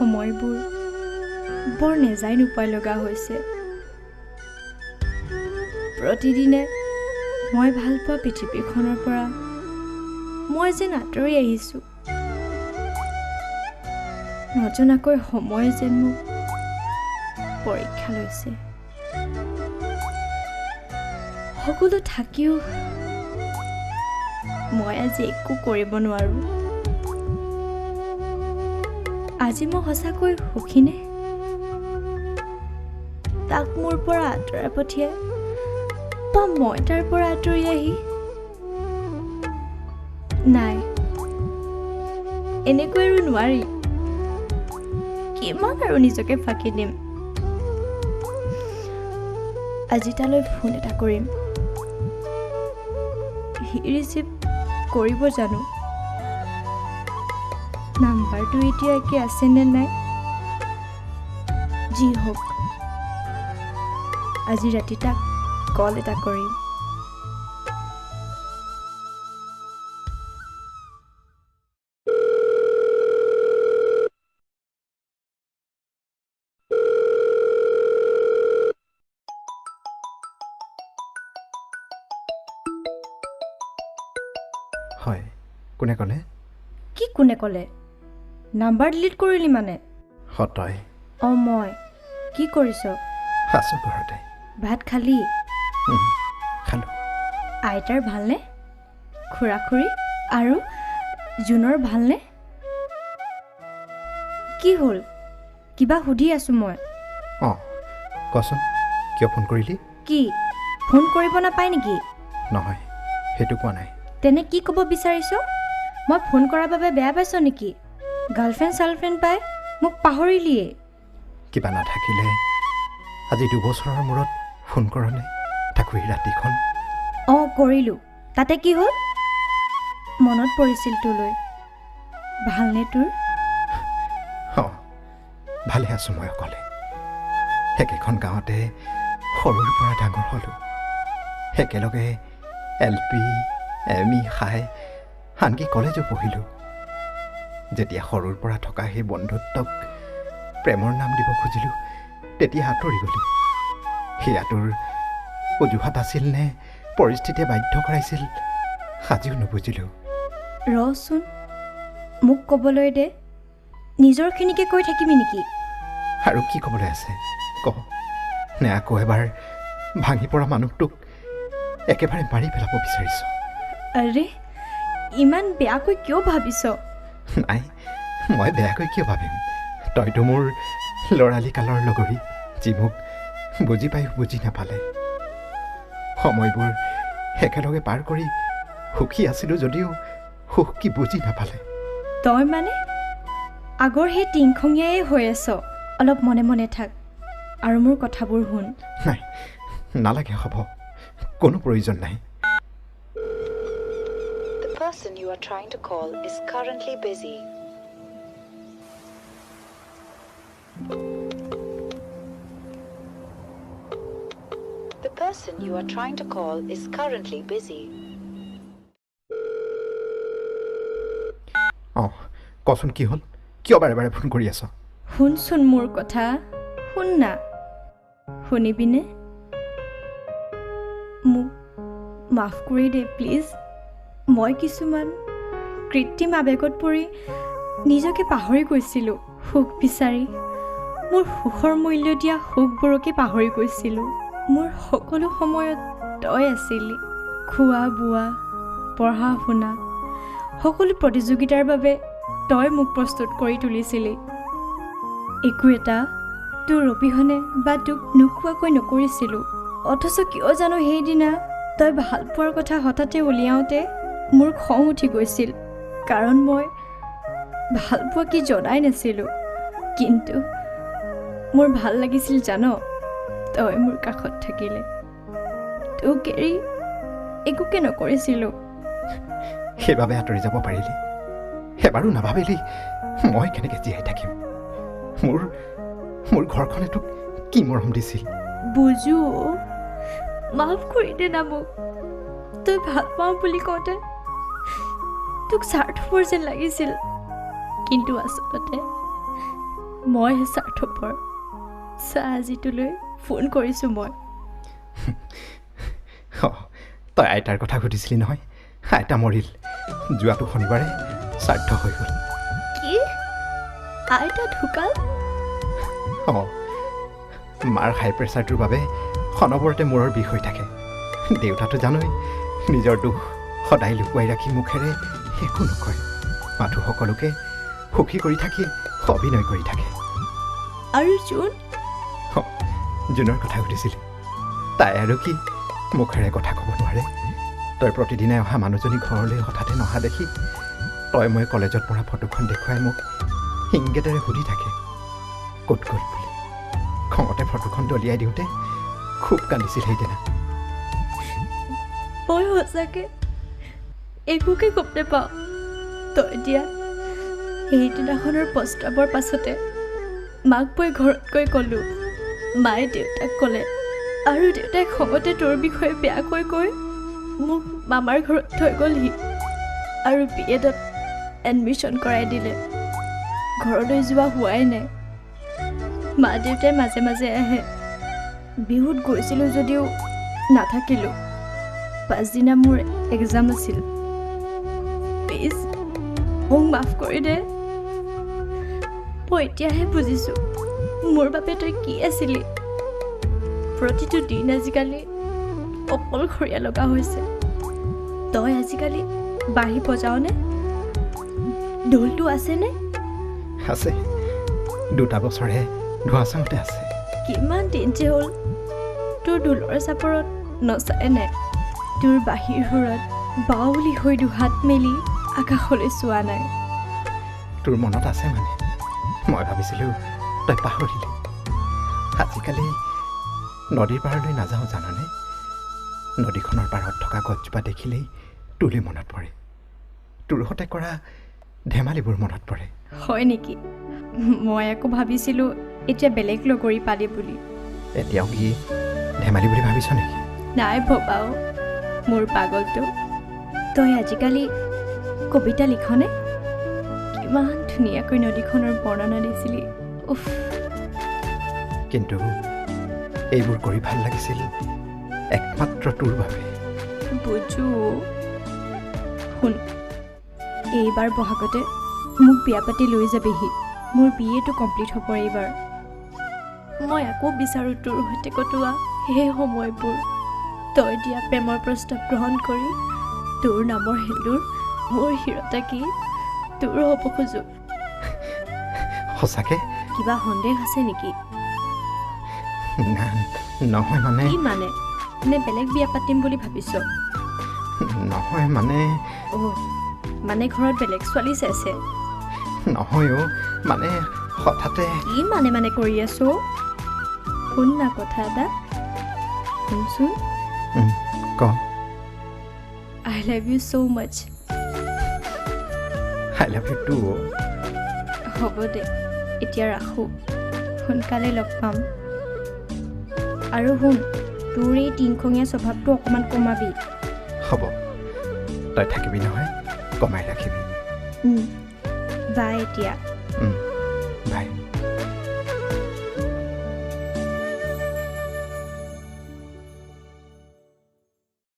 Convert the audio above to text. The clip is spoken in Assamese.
সময়বোৰ বৰ নেজাই নোপাই লগা হৈছে। প্ৰতিদিনে মই ভাল পোৱা পৃথিৱীখনৰ পৰা মই যেন আঁতৰি আহিছোঁ। নজনাকৈ সময়ে যেন মোক পৰীক্ষা লৈছে। সকলো থাকিও মই আজি একো কৰিব নোৱাৰোঁ। আজি মই সঁচাকৈ সুখীনে? তাক মোৰ পৰা আঁতৰাই পঠিয়াই বা মই তাৰ পৰা আঁতৰি আহি? নাই, এনেকৈ আৰু নোৱাৰি। কিমান আৰু নিজকে ফাঁকি দিম? আজি তালৈ ফোন এটা কৰিম। সি ৰিচিভ কৰিব জানো? নাম্বাৰটো এতিয়া একে আছেনে নাই? যি হওক, আজি ৰাতি তাক কল এটা কৰিম। হয়, কোনে ক'লে? কি কোনে ক'লে? নাম্বাৰ ডিলিট কৰিলি মানে? তই? অঁ, মই। কি কৰিছ? আছোঁ ঘৰতে। ভাত খালি? খালোঁ। আইতাৰ ভালনে? খুৰা খুৰী আৰু জোনৰ ভালনে? কি হ'ল? কিবা সুধি আছোঁ মই। অঁ, কচোন, কিয় ফোন কৰিলি? কি ফোন কৰিব নাপায় নেকি? নহয়, সেইটো কোৱা নাই। তেনে কি ক'ব বিচাৰিছ? মই ফোন কৰাৰ বাবে বেয়া পাইছ নেকি? গাৰ্লফ্ৰেণ্ড চাৰ্লফ্ৰেণ্ড পাই মোক পাহৰিলিয়ে? কিবা নাথাকিলে আজি 2 বছৰৰ মূৰত ফোন কৰনে, তাকো এই ৰাতিখন? অঁ, কৰিলোঁ, তাতে কি হ'ল? মনত পৰিছিল তোলৈ। ভালনে তোৰ? অঁ, ভালে আছোঁ। মই অকলে একেখন গাঁৱতে সৰুৰ পৰা ডাঙৰ হ'লোঁ। একেলগে এল পি, এম ই খাই আনকি কলেজো পঢ়িলোঁ। যেতিয়া সৰুৰ পৰা থকা সেই বন্ধুত্বক প্ৰেমৰ নাম দিব খুজিলোঁ, তেতিয়া আঁতৰি গ'লি। সেয়া তোৰ অজুহাত আছিল নে পৰিস্থিতিয়ে বাধ্য কৰাইছিল, আজিও নুবুজিলোঁ। ৰচোন, মোক ক'বলৈ দে। নিজৰখিনিকে কৈ থাকিবি নেকি? আৰু কি ক'বলৈ আছে ক? নে আকৌ এবাৰ ভাঙি পৰা মানুহটোক একেবাৰে মাৰি পেলাব বিচাৰিছ? আৰে, ইমান বেয়াকৈ কিয় ভাবিছ? নাই, মই বেয়াকৈ কিয় ভাবিম? তইতো মোৰ ল'ৰালি কালৰ লগৰী, যি মোক বুজি পায়ো বুজি নাপালে। সময়বোৰ একেলগে পাৰ কৰি সুখী আছিলোঁ যদিও সুখ কি বুজি নাপালে। তই মানে আগৰ সেই টিংখঙীয়াই হৈ আছ। অলপ মনে মনে থাক আৰু মোৰ কথাবোৰ শুন। নাই, নালাগে, হ'ব, কোনো প্ৰয়োজন নাই। The person you are trying to call is currently busy. The person you are trying to call is currently busy. অঁ, কচোন, কি হ'ল? কিয় বাৰে বাৰে ফোন কৰি আছ? শুনচোন, মোৰ কথা শুন না। শুনিবিনে? মোক মাফ কৰি দে প্লিজ। মই কিছুমান কৃত্ৰিম আৱেগত পৰি নিজকে পাহৰি গৈছিলোঁ। সুখ বিচাৰি মোৰ সুখৰ মূল্য দিয়া সুখবোৰকে পাহৰি গৈছিলোঁ। মোৰ সকলো সময়ত তই আছিলি। খোৱা বোৱা, পঢ়া শুনা, সকলো প্ৰতিযোগিতাৰ বাবে তই মোক প্ৰস্তুত কৰি তুলিছিলি। একো এটা তোৰ অবিহনে বা তোক নোকোৱাকৈ নকৰিছিলোঁ। অথচ কিয় জানো সেইদিনা তই ভাল পোৱাৰ কথা হঠাতে উলিয়াওঁতে মোৰ খং উঠি গৈছিল, কাৰণ মই ভাল পোৱা কি জনাই নাছিলোঁ। কিন্তু মোৰ ভাল লাগিছিল জান, তই মোৰ কাষত থাকিলে। তোক এৰি একোকে নকৰিছিলোঁ। সেইবাবে আঁতৰি যাব পাৰিলি? এবাৰো নাভাবিলি মই কেনেকৈ জীয়াই থাকিম? মোৰ ঘৰখনে তোক কি মৰম দিছিল। বুজো, মাফ কৰি দে না মোক। তই ভাল পাওঁ বুলি কওঁতে তোক স্বাৰ্থপৰ যেন লাগিছিল, কিন্তু আচলতে মইহে স্বাৰ্থপৰ। চা, আজিটোলৈ ফোন কৰিছোঁ মই। তই আইতাৰ কথা সুধিছিলি নহয়? আইতা মৰিল, যোৱাটো শনিবাৰে শ্ৰাদ্ধ হৈ গ'ল। কি, আইতা ঢুকাল? অঁ, মাৰ হাই প্ৰেছাৰটোৰ বাবে অনবৰতে মূৰৰ বিষ হৈ থাকে। দেউতাটো জানই, নিজৰ দুখ সদায় লুকুৱাই ৰাখি মুখেৰে একো নকয়, মাথো সকলোকে সুখী কৰি থাকি অভিনয় কৰি থাকে। আৰু জোন? জোনৰ কথা সুধিছিলি? তাই আৰু কি মুখেৰে কথা ক'ব নোৱাৰে। তই প্ৰতিদিনাই অহা মানুহজনী ঘৰলৈ হঠাতে নহা দেখি তই মই কলেজত পঢ়া ফটোখন দেখুৱাই মোক ইংগেতেৰে সুধি থাকে ক'ত গ'ল বুলি। খঙতে ফটোখন দলিয়াই দিওঁতে খুব কান্দিছিল সেইদিনা। মই সঁচাকৈ একোকে গম নাপাওঁ। তই দিয়া সেইদিনাখনৰ প্ৰস্তাৱৰ পাছতে মাক মই ঘৰত গৈ ক'লোঁ। মায়ে দেউতাক ক'লে আৰু দেউতাই খঙতে তোৰ বিষয়ে বেয়াকৈ কৈ মোক মামাৰ ঘৰত থৈ গ'লহি আৰু বি এডত এডমিশ্যন কৰাই দিলে। ঘৰলৈ যোৱা হোৱাই নাই। মা দেউতাই মাজে মাজে আহে। বিহুত গৈছিলোঁ যদিও নাথাকিলোঁ। পাছদিনা মোৰ এক্সাম আছিল। প্লিজ মোক মাফ কৰি দে। মই এতিয়াহে বুজিছোঁ মোৰ বাবে তই কি আছিলি। প্ৰতিটো দিন আজিকালি অকলশৰীয়া লগা হৈছে। তই আজিকালি বাঁহী বজাওনে? ঢোলটো আছেনে? আছে, 2টা বছৰে ধোঁৱা চাওঁতে আছে। কিমান দিন যে হ'ল তোৰ ঢোলৰ চাপৰত নচাই নাই। তোৰ বাঁহীৰ সুৰত বাউলি হৈ দুহাত মেলি আকাশলৈ চোৱা নাই। তোৰ মনত আছে মানে? মই ভাবিছিলোঁ তই পাহৰিলি। আজিকালি নদীৰ পাৰলৈ নাযাওঁ জাননে? নদীখনৰ পাৰত থকা গছজোপা দেখিলেই তোলৈ মনত পৰে। তোৰ সৈতে কৰা ধেমালিবোৰ মনত পৰে। হয় নেকি? মই আকৌ ভাবিছিলোঁ এতিয়া বেলেগ লগৰী পালি বুলি। এতিয়াও কি ধেমালি বুলি ভাবিছ নেকি? নাই ভবাও, মোৰ পাগলটো। তই আজিকালি কবিতা লিখনে? কিমান ধুনীয়াকৈ নদীখনৰ বৰ্ণনা দিছিলি। উফ। কিন্তু এইবোৰ কৰি ভাল লাগিছিল একমাত্ৰ তোৰ বাবে। বুজো। শুন, এইবাৰ বহাগতে মোক বিয়া পাতি লৈ যাবিহি। মোৰ বি এটো কমপ্লিট হ'ব এইবাৰ। মই আকৌ বিচাৰোঁ তোৰ সৈতে কটোৱা সেই সময়বোৰ। তই দিয়া প্ৰেমৰ প্ৰস্তাৱ গ্ৰহণ কৰি তোৰ নামৰ সেন্দুৰ মোৰ শিৰত আঁকি তোৰ হ'ব খোজোঁ। সঁচাকে? কিবা সন্দেহ আছে নেকি? নহয় মানে। কি মানে? নে বেলেগ বিয়া পাতিম বুলি ভাবিছ? নহয় মানে। অ', মানে ঘৰত বেলেগ ছোৱালী চাইছে? নহয় অ', মানে হঠাতে। কি মানে মানে কৰি আছো? শুন না কথা এটা। শুনচোন। ক। I love you so much. I love you too. হ'ব দে, এতিয়া ৰাখোঁ। সোনকালে লগ পাম। আৰু শুন, তোৰ এই টিংখঙীয়া স্বভাৱটো অকণমান কমাবি। হ'ব, তই থাকিবি নহয়, কমাই ৰাখিবি। বাই এতিয়া।